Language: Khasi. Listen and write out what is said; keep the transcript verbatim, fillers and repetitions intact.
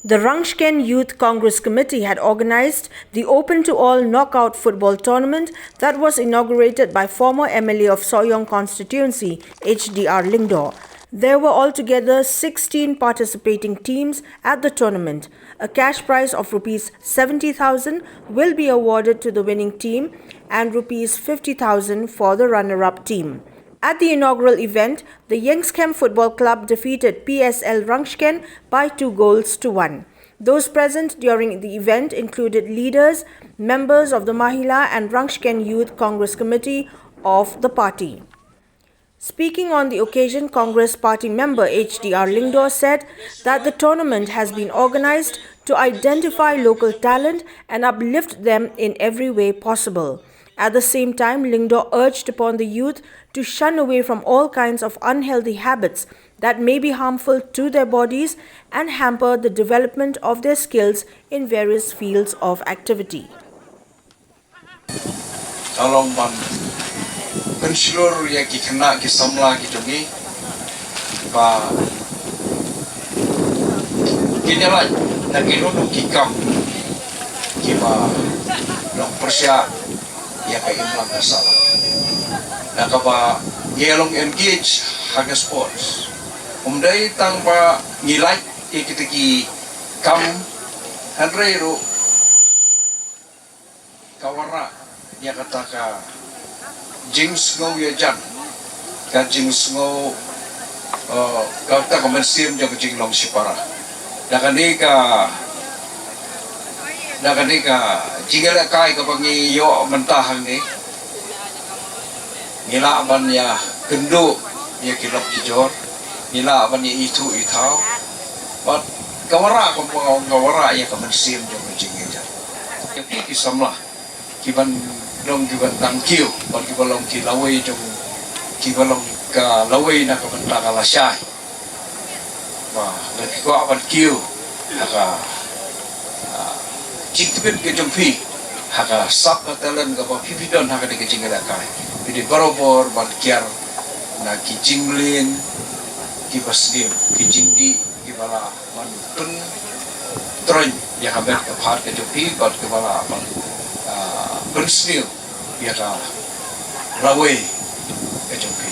The Rangshken Youth Congress Committee had organized the open to all knockout football tournament that was inaugurated by former M L A of Sohiong constituency, H D R Lyngdoh. There were altogether sixteen participating teams at the tournament. A cash prize of rupees seventy thousand will be awarded to the winning team and rupees fifty thousand for the runner-up team. At the inaugural event, the Yengskhem Football Club defeated P S L Rangshken by two goals to one. Those present during the event included leaders, members of the Mahila and Rangshken Youth Congress Committee of the party. Speaking on the occasion, Congress party member H D R Lyngdoh said that the tournament has been organized to identify local talent and uplift them in every way possible. At the same time, Lyngdoh urged upon the youth to shun away from all kinds of unhealthy habits that may be harmful to their bodies and hamper the development of their skills in various fields of activity. Ka long ban pynshlur ïa ki khynnah ki samla ki jong ngi ba kin ïalait na ki ruh ki kam kiba long pyrshah ïa ka imlang ka sahlang. Na kaba ngi long engage ha ka sports. Um dei tang ba ngi lait ïa kita ki kam, hynrei ruh ka wanrah ïa kata ka jingsngew ïajan, ka jingsngew, eh, kata ka mynsiem jong ka jinglong shipara. Da kane ka, da kane ka jingïalehkai kaba ngi ïoh mynta hangne, ngi lah ban ïakynduh ïa ki lok ki jor, ngi lah ban ïa ithuh ithaw. Bad ka wanrah, ka wanrah ïa ka mynsiem jong ka jingïajan. Ïa ki, ki samla kiban long kiban tang kiew, bad kiba long ki lawei jong, kiba long ka lawei na ka bynta ka lashai. Ba ngi kwah ban kiew ha ka, ah, jingtbit ka jong phi, ha ka sap ka talent kaba phi phi don ha kane ka jingïalehkai. Phi dei barabor ban kiar na ki jingmlien kiba sniew, ki jingdih kiba lah ban pyntroiñ ïa ka met ka phad ka jong phi, bad kiba lah ban, ah, pynsniew ïa ka lawei ka jong phi.